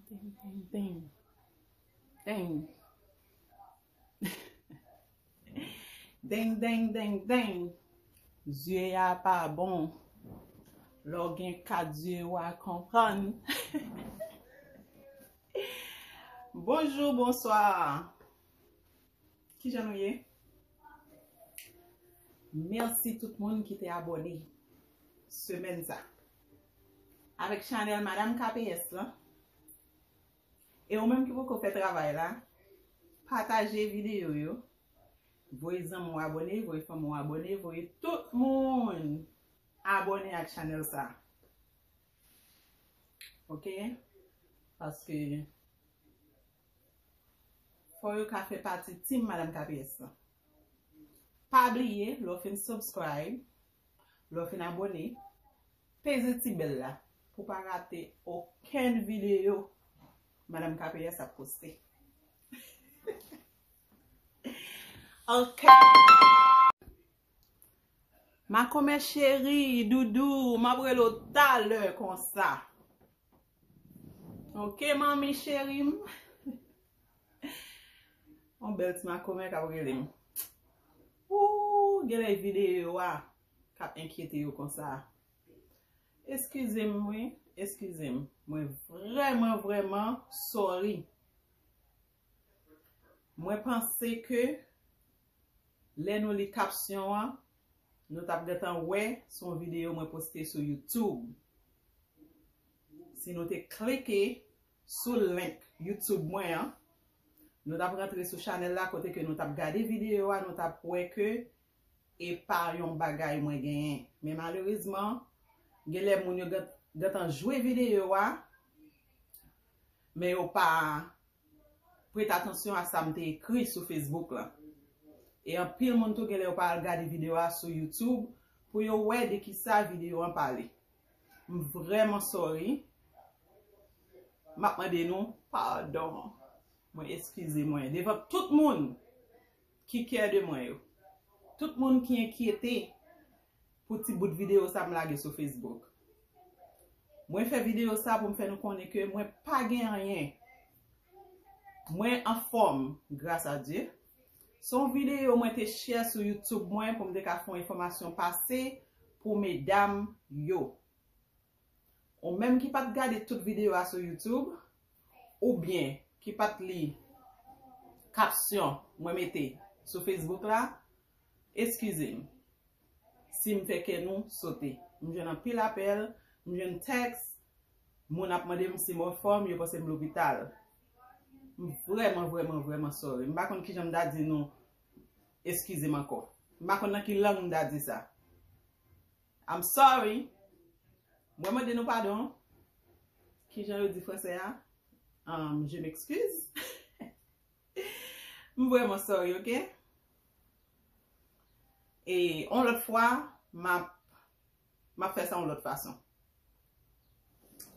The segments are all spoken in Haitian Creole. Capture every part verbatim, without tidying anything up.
Deng, deng, deng. Deng. Deng, deng, deng, deng. Zye a pa bon. Lè w gen kat zye, w a konprann. Bonjou, bonswa. Kijan nou ye? Mèsi tout moun ki te abòne semèn sa avèk chanèl Madam K P S lan. E ou menm ki poko fè travay la, pataje videyo yo. Voye zanmi w abòne, voye fanmi w abòne, voye tout moun abòne ak chanèl sa. Ok? Paske fò yo ka fè pati team Madam K P S lan. Pa bliye, lè w fin subscribe, lè w fin abòne, peze ti bèl la pou pa rate okenn videyo Madam K P S ap poste. Ok. Makomè cheri, doudou, m ap rele w talè konsa. Ok, manmi cheri m. Yon bèl ti makomè k ap rele m. Ooh, genlè videyo a k ap enkyete yo konsa. Eskize m, wi, eskize m. Mwen vrèman, vrèman sorry. Mwen panse ke lè nou li kapsyon an, nou t ap gentan wè se yon videyo mwen poste sou YouTube. Si nou te klike sou link YouTube mwen an, nou t ap rantre sou chanèl la kote ke nou t ap gade videyo a, nou t ap wè ke e pa yon bagay mwen genyen. Men malerezman, genlè moun yo gen, gentan jwe videyo a, men yo pa prete atansyon a sa m te ekri sou Facebook lan. E anpil moun tou genlè yo pa al gade videyo a sou YouTube pou yo wè de kisa videyo an pale. M vrèman sorry. M ap mande nou padon. Mwen eskize mwen devan tout moun ki care de mwen yo. Tout moun ki enkyete pou ti bout videyo sa m lage sou Facebook. Mwen fè videyo sa pou m fè nou konnen ke mwen pa gen anyen. Mwen anfòm, gras a Dye. Se yon videyo mwen te share sou YouTube mwen pou m te ka fè yon enfòmasyon pase pou medam yo. Ou menm ki pa t gade tout videyo a sou YouTube, oubyen ki pa t li kapsyon mwen mete sou Facebook la, eskize m si m fè kè nou sote. M jwenn anpil apèl, m jwenn tèks, moun ap mande m si m anfòm, yo panse m lopital. M vrèman, vrèman, vrèman sorry. M pa konn kijan m ta di nou eskize m ankò. M pa konn nan ki lang m ta di sa. I'm sorry. Mwen mande nou padon. Kijan yo di fransè a? Um, je m'excuse. M vrèman sorry, ok? E yon lòt fwa, m ap, m ap fè sa yon lòt fason.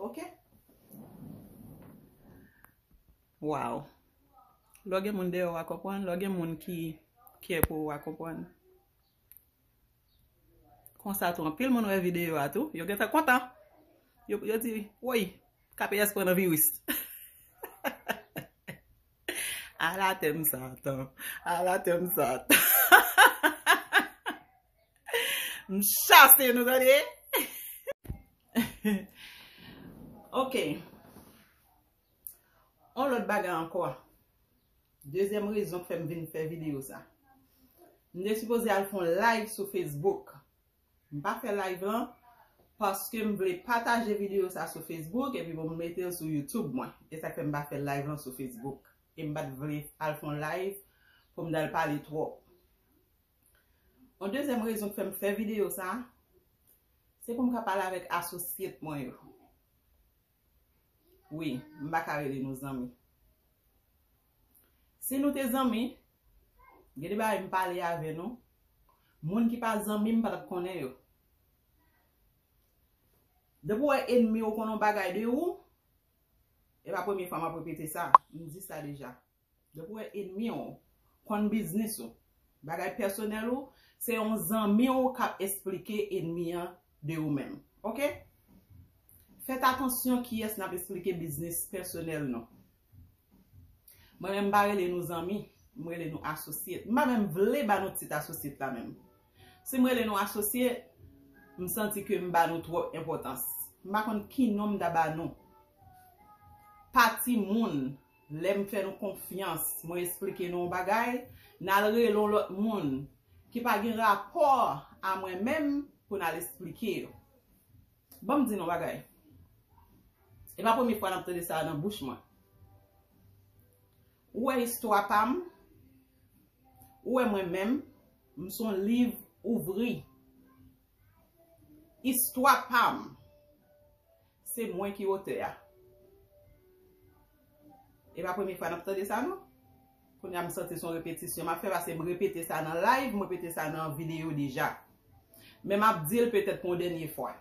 Ok? Wow. Lè w gen moun dèyè w a konprann, lè w gen moun ki care pou ou a konprann. Konsa tou, anpil moun wè videyo a tou, yo gentan kontan. Yo, yo di, woy, K P S pran nan viris. Ala tèm sa tan, ala tèm sa tan. M chase nou, tande. Ok. On lòt bagay ankò. Dezyèm rezon k fè m vin fè videyo sa. M te sipoze al fè yon live sou Facebook. M pa fè live lan paske m vle pataje videyo sa sou Facebook epi pou m mete l sou YouTube mwen. E sa k fè m pa fè live lan sou Facebook. E m pa t vle al fè yon live pou m t al pale twòp. Yon dezyèm rezon k fè m fè videyo sa, se pou m ka pale avèk asosyet mwen yo. Wi, m pa ka rele nou zanmi. Si nou te zanmi, gen de bagay m pale avè nou, moun ki pa zanmi m pa t ap konnen yo. Depi w wè enmi w konn yon bagay de ou, e pa premye fwa m ap repete sa, m di sa deja. Depi w wè enmi w konn biznis ou, bagay pèsonèl ou, se yon zanmi w k ap esplike enmi an de ou menm. Ok? Fèt atansyon kiyès n ap esplike biznis pèsonèl nou. Mwen menm, m pa rele nou zanmi, m rele nou asosyet. M pa menm vle ba nou tit asosyet la menm. Si m rele nou asosye, m santi ke m ba nou twòp enpòtans. M pa konn ki non m ta ba nou. Pa timoun, lè m fè nou konfyans, mwen esplike nou yon bagay, n al rele yon lòt moun ki pa gen rapò a mwen menm pou n al esplike yo. Ban m di nou yon bagay. E pa premye fwa n ap tande sa nan bouch mwen. Ou wè istwa pa m, ou wè mwen menm, m se yon liv ouvri. Istwa pa m, se mwen ki otè a. E pa premye fwa n ap tande sa non. Kounye a m santi se yon repetisyon m ap fè, paske m repete sa nan live, m repete sa nan videyo deja. Men m ap di l petèt pou yon dènye fwa.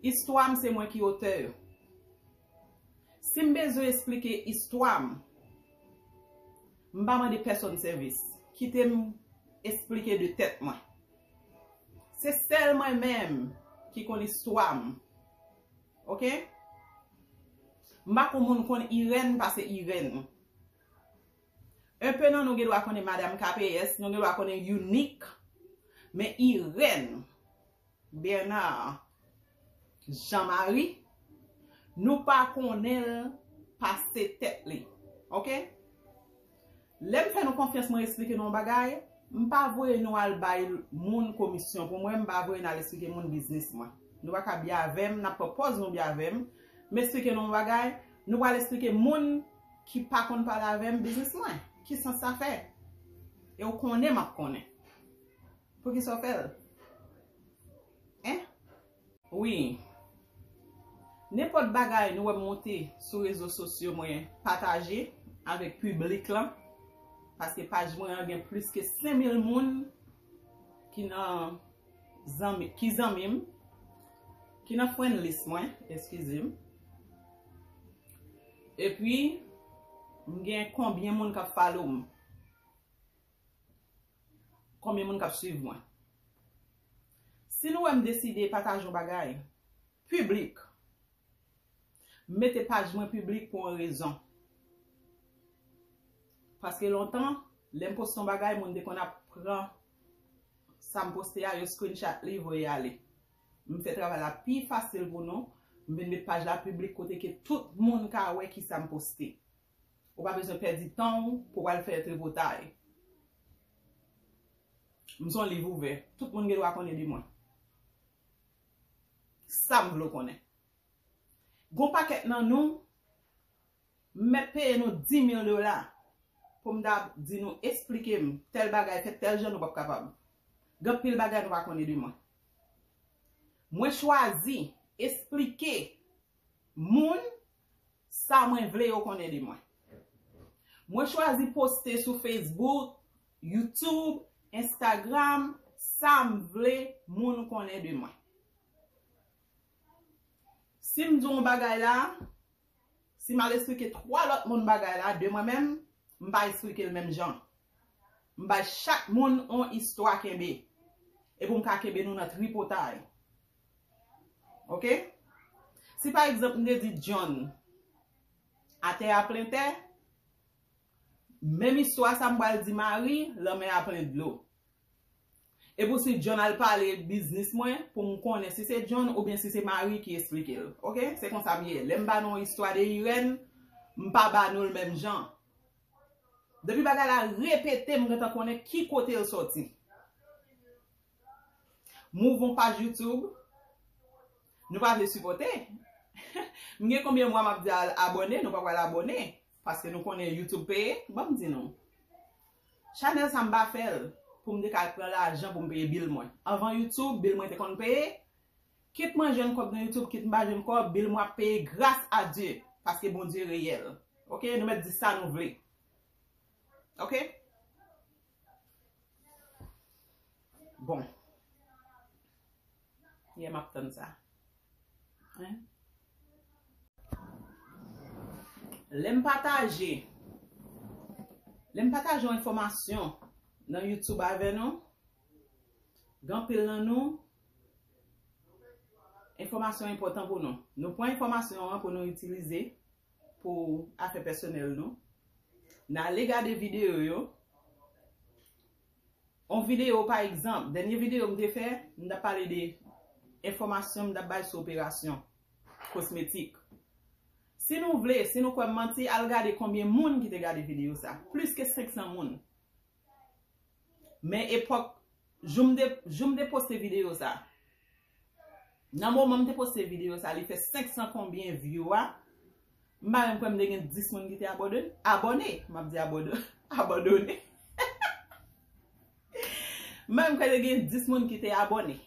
Istwa m, se mwen ki otè yo. Si m bezwen esplike istwa m, m pa mande pèsonn sèvis. Kite m esplike de tèt mwen. Se sèl mwen menm ki konn istwa m. Oke? M pa konn moun konn Irèn pase Irèn. Enpe nan nou gen dwa konnen Madanm K P S, nou gen dwa konnen Unique, men Irèn, Bernard, Jean Marie, nou pa konnen l pase tèt li. Oke? Lè m fè nou konfyans, mwen esplike nou yon bagay, m pa voye nou al bay moun komisyon pou mwen, m pa voye n al esplike moun biznis mwen. Nou pa ka byen avè m, n ap pran pòz nou byen avè m. M esplike nou yon bagay, nou pral esplike moun ki pa konn pale avè m biznis mwen. Ki sans sa fè? E w konnen m ap konnen. Poukisa w fè l? Hein? Wi. Nenpòt bagay nou wè m monte sou rezo sosyo mwen, pataje avèk piblik lan. Paske paj mwen an gen plis ke senk mil moun ki nan zanmi, ki zanmi m, ki nan friend list mwen, eskize m. Epi, m gen konbyen moun k ap follow m? Konbyen moun k ap swiv mwen? Si nou wè m deside pataje yon bagay piblik, m mete paj mwen piblik pou yon rezon. Paske lontan, lè m poste yon bagay, moun te konn ap pran sa m poste a, yo screenshot li, voye ale. M fè travay la pi fasil pou nou, m vin met paj la piblik kote ke tout moun ka wè kisa m poste. Ou pa bezwen pèdi tan w pou w al fè tripotay. M se yon liv ouvè. Tout moun gen dwa konnen de mwen. Sa m vle w konnen. Gon pakèt nan nou, m mèt peye nou dis mil dola pou m ta di nou, esplike m tèl bagay fèt tèl jan, nou p ap kapab. Gen anpil bagay nou pa konnen de mwen. Mwen chwazi esplike moun sa mwen vle yo konnen de mwen. Mwen chwazi poste sou Facebook, YouTube, Instagram, sa m vle moun konnen de mwen. Si m di w yon bagay la, si m al esplike twa lòt moun bagay la, de mwen menm, m pa esplike l menm jan. M bay chak moun yon istwa kenbe. E pou m ka kenbe nou nan tripotay. Oke? Si pa egzanp, m te di John, atè a plen tè, menm istwa sa m pral di Marie, lanmè a plen dlo. E pou si John al pale biznis mwen, pou m konnen si se John oubyen si se Marie ki esplike l. Oke? Se konsa m ye. Lè m ba nou yon istwa de Irène, m pa ba nou l menm jan. Depi bagay la repete, m gentan konnen ki kote l soti. M ouvri yon paj YouTube, nou pa vle sipòte. M gen konbyen mwa m ap di al abòne, nou pa pral abòne, paske nou konnen YouTube peye, ban m di nou. Chanèl sa m pa fè l pou m te ka pran lajan pou m peye bil mwen. Anvan YouTube, bil mwen te konn peye. Kit mwen jwenn kòb nan YouTube, kit m pa jwenn kòb, bil mwen ap peye gras a Dye, paske Bondye reyèl. Oke, nou mèt di sa nou vle. Oke? Bon. Yè m ap tann sa. Hein? Lè m pataje, lè m pataje yon enfòmasyon nan YouTube avè nou, gen anpil nan nou, Enfòmasyon enpòtan pou nou. Nou pran enfòmasyon an pou nou itilize pou afè pèsonèl nou. N ale gade videyo yo. On videyo, pa egzanp, dènye videyo m te fè, m t ap pale de enfòmasyon m t ap bay sou operasyon kosmetik. Si nou vle, si nou kwè m manti, al gade konbyen moun ki te gade videyo sa. Plis ke senk san moun. Men epòk, jou m te, jou m te poste videyo sa. Nan moman m te poste videyo sa, li fè senk san konbyen view a. M pa menm kwè m te gen dis moun ki te abòde, abòne. M ap di abòde, abandone. M pa menm kwè te gen dis moun ki te abòne.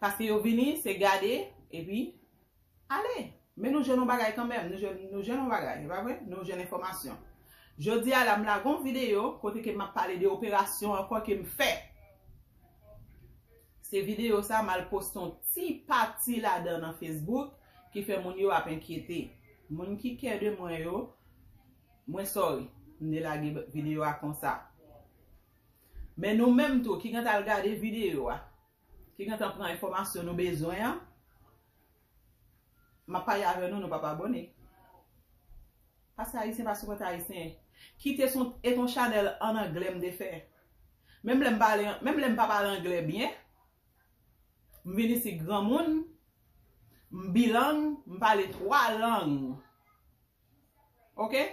Paske yo vini, se gade, epi ale. Men nou jwenn yon bagay kanmenm, nou jwenn, nou jwenn yon bagay, e pa vre? Nou jwenn enfòmasyon. Jodi a la, m lage yon videyo kote ke m ap pale de operasyon ankò ke m fè. Se videyo sa, m al poste yon ti pati ladan nan Facebook ki fè moun yo ap enkyete. Moun ki kè de mwen yo, mwen sorry, m te lage videyo a konsa. Men nou menm tou ki gentan al gade videyo a, ki gentan pran enfòmasyon nou bezwen an, m ap pale avè nou, nou p ap abòne. Paske Ayisyen pa sipòte Ayisyen. Kite son, e ton chanèl an anglè m te fè. Menm lè m pale, menm lè m pa pale anglè byen, m vin isit granmoun, m bilang, m pale twa lang. Oke?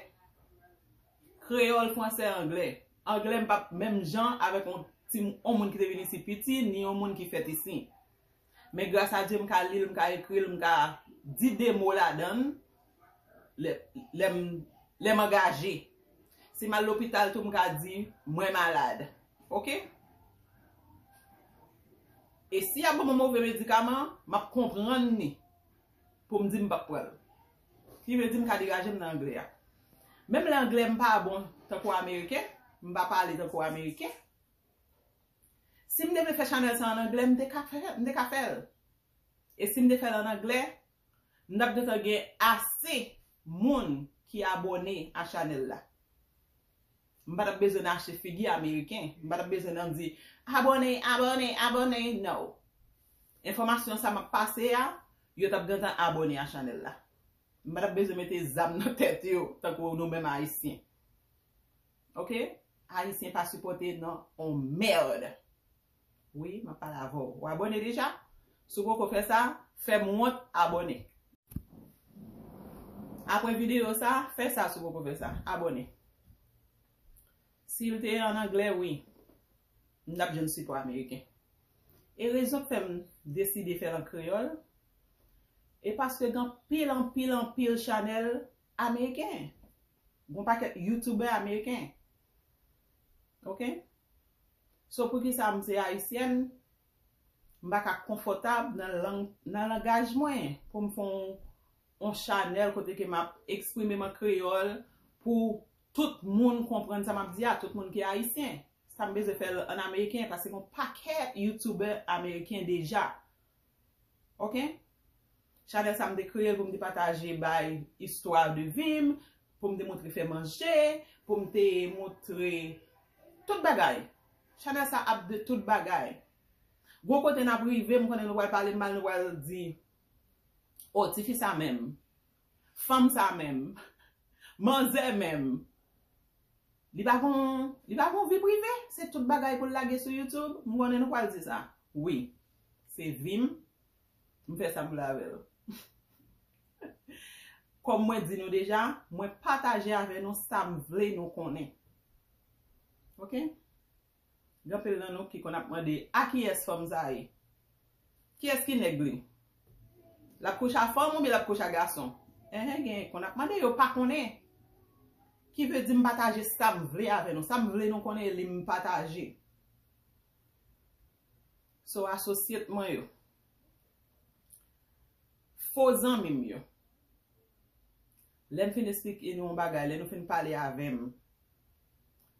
Kreyòl, fransè, anglè. Anglè m p ap menm jan avèk yon ti, yon moun ki te vin isit piti, ni yon moun ki fèt isit. Men gras a Dye, m ka li l, m ka ekri l, m ka di de mo ladan l lè, lè m, lè m angaje. Si m al lopital tou, m ka di mwen malad. Oke? E si y ap ban mwen move medikaman, m ap konprann li pou m di m p ap pran l. Ki vle di m ka degaje m nan anglè a. Menm lè anglè m pa bon tankou ameriken, m pa pale tankou ameriken. Si m te vle fè chanèl sa an anglè, m te ka fè, m te ka fè l. E si m te fè l an anglè, m t ap gentan gen ase moun ki abòne a chanèl la. M pa t ap bezwen nan achte figi ameriken. M pa t ap bezwen nan di, abòne, abòne, abòne, no. Enfòmasyon sa m ap pase a, yo t ap gentan abòne a chanèl la. M pa t ap bezwen mete zam nan tèt yo, tankou nou menm Ayisyen. Oke? Ayisyen pa sipòte nan on mèd. Wi, m ap pale avè w. Ou abòne deja? Si w poko fè sa, fè m wont, abòne. Apre videyo sa, fè sa si w poko fè sa. Abòne. Si l te an anglè, wi, m t ap jwenn sipò ameriken. E rezon k fè m deside fè l an kreyòl, e paske gen anpil, anpil, anpil chanèl ameriken. Gen yon pakèt youtubè ameriken. Oke? So, poukisa m se ayisyèn, m pa ka konfòtab nan lang, nan langaj mwen pou m fè yon, yon chanèl kote ke m ap eksprime m an kreyòl pou tout moun konprann sa m ap di a, tout moun ki ayisyen. Sa m bezwen fè l an ameriken, paske gen yon pakèt youtubè ameriken deja. Oke? Chanèl sa m te kreye l pou m te pataje bay istwa de vi m, pou m te montre fè manje, pou m te montre tout bagay. Chanèl sa ap de tout bagay. Gon kote n ap rive, m konnen nou pral pale mal, nou pral di, o, tifi sa menm, fanm sa menm, manzè menm. Li pa gon, li pa gon vi prive, se tout bagay pou l lage sou YouTube. M konnen nou pral di sa. Wi, se vi m, m fè sa m vle avè l. Kòm mwen di nou deja, mwen pataje avè nou sa m vle nou konnen. Oke? Gen anpil nan nou ki konn ap mande, a kiyès fanm sa ye? Kiyès ki nèg li? L ap kouche a fanm oubyen l ap kouche a gason? Enhen, gen konn ap mande, yo pa konnen. Ki vle di m pataje sa m vle avè nou. Sa m vle nou konnen, li m pataje. So, asosyet mwen yo, fo zanmi m yo, lè m fin esplike nou yon bagay, lè nou fin pale avè m,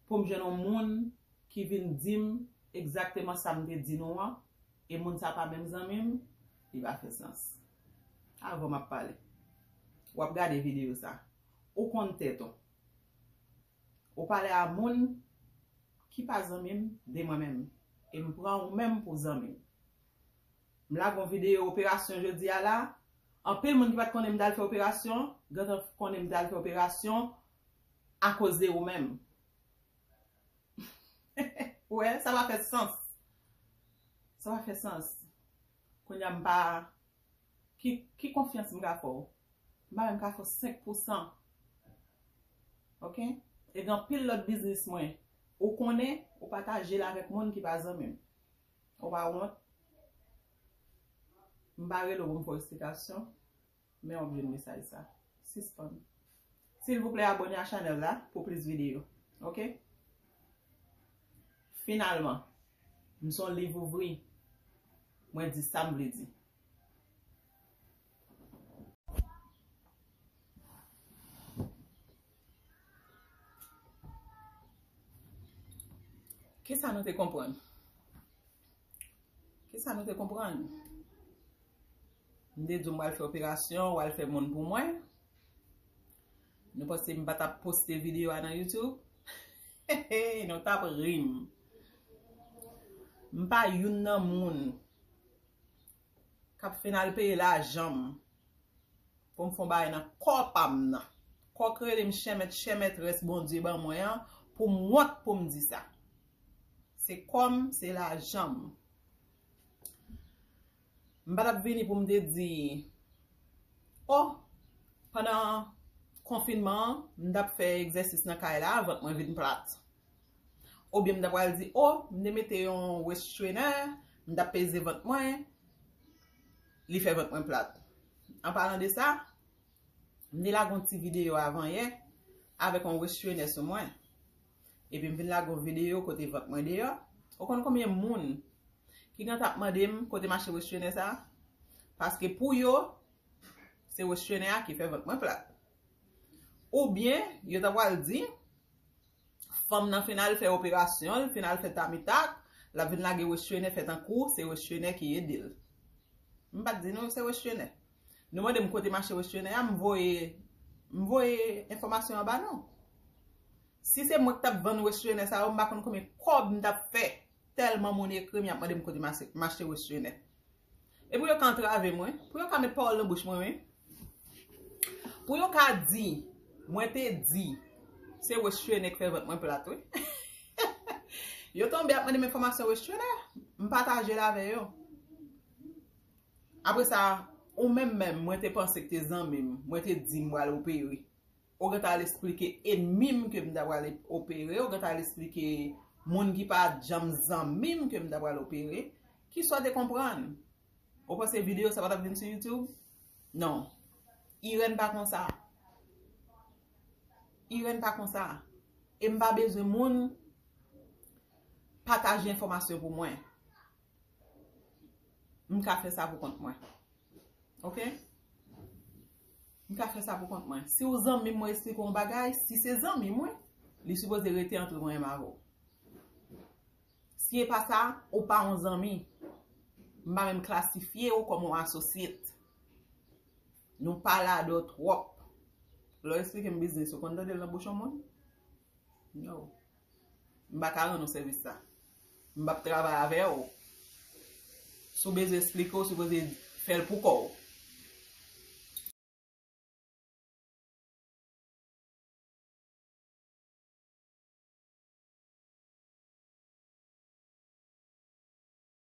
pou m jwenn yon moun ki vin di m egzakteman sa m te di nou an, e moun sa pa menm zanmi m, li pa fè sans. Avan m ap pale, w ap gade videyo sa, ou konn tèt ou. Ou pale a moun ki pa zanmi m de mwen menm, e m pran ou menm pou zanmi m. M lage yon videyo operasyon jodi a la. Anpil moun ki pa t konnen m t al fè operasyon, gentan konnen m t al fè operasyon akoz de ou menm. Ou wè, sa pa fè sans. Sa pa fè sans. Kounye a m pa, ki, ki konfyans m ka fè w? M pa menm ka fè w senk pousan. Oke? E gen anpil lòt biznis mwen. Ou konnen, ou pataje l avèk moun ki pa zanmi m. Ou pa wont? M pa rele w pou m fè w eksplikasyon, men w ap jwenn mesaj sa. Sispann. Silvouplè, abòne a chanèl la pou plis videyo. Oke? Finalman, m se yon liv ouvri. Mwen di sa m vle di. Kisa nou te konprann? Kisa nou te konprann? M te di w m pral fè operasyon, w al fè moun pou mwen. Nou panse m pa t ap poste videyo a nan YouTube? Nou t ap ri m. M pa youn nan moun k ap fin al peye lajan m pou m fè yon bagay nan kò pa m nan. Kò k rele m chèmèt, chèmètrès Bondye ban mwen an, pou m wont pou m di sa. Se kò m, se lajan m. M pa t ap vini pou m te di, o, pandan konfinman an, m t ap fè egzèsis nan kay la, vant mwen vin plat. Oubyen m ta pral di, o, m te mete yon waist trainer, m t ap peze vant mwen, li fè vant mwen plat. An palan de sa, m te lage yon ti videyo avan yè avèk yon waist trainer sou mwen. Epi m vin lage yon videyo kote vant mwen deyò. Ou konn konbyen moun ki gentan ap mande m kote m achte waist trainer sa? Paske pou yo, se waist trainer a ki fè vant mwen plat. Oubyen, yo ta pral di, fanm nan fin al fè operasyon, l fin al fè tamitak, l ap vin lage waist trainer fè tankou se waist trainer ki ede l. M pa t di nou se waist trainer. Nou mande m kote m achte waist trainer a, m voye, m voye enfòmasyon an ba nou. Si se mwen k t ap vann waist trainer sa yo, m pa konn konbyen kòb m t ap fè. Tèlman moun ekri m, y ap mande m kote m achte, m achte waist trainer. E pou yo ka antrave mwen, pou yo ka met pawòl nan bouch mwen, wi. Pou yo ka di, mwen te di, se waist trainer k fè vant mwen plat, wi. Yo tonbe ap mande m enfòmasyon waist trainer, m pataje l avè yo. Apre sa, ou menm menm, mwen te panse k te zanmi m, mwen te di m pral opere. Ou gentan al esplike ènmi m ke m ta pral opere, ou gentan al esplike moun ki pa t janm zanmi m ke m ta pral opere. Kisa w te konprann? Ou panse videyo sa pa t ap vin sou YouTube? Non. Irène pa konsa. Irène pa konsa. E m pa bezwen moun pataje enfòmasyon pou mwen. M ka fè sa pou kont mwen. Oke? M ka fè sa pou kont mwen. Si w zanmi m, mwen esplike w yon bagay, si se zanmi mwen, li sipoze rete antre mwen menm avè w. Si e pa sa, ou pa yon zanmi. M pa menm klasifye w kòm yon associate. Nou pa ladan twòp. Lè w esplike m biznis, ou konn tande l nan bouch yon moun? No. M pa ka rann ou sèvis sa. M p ap travay avè w. Si w bezwen esplike w, w sipoze fè l pou kò w.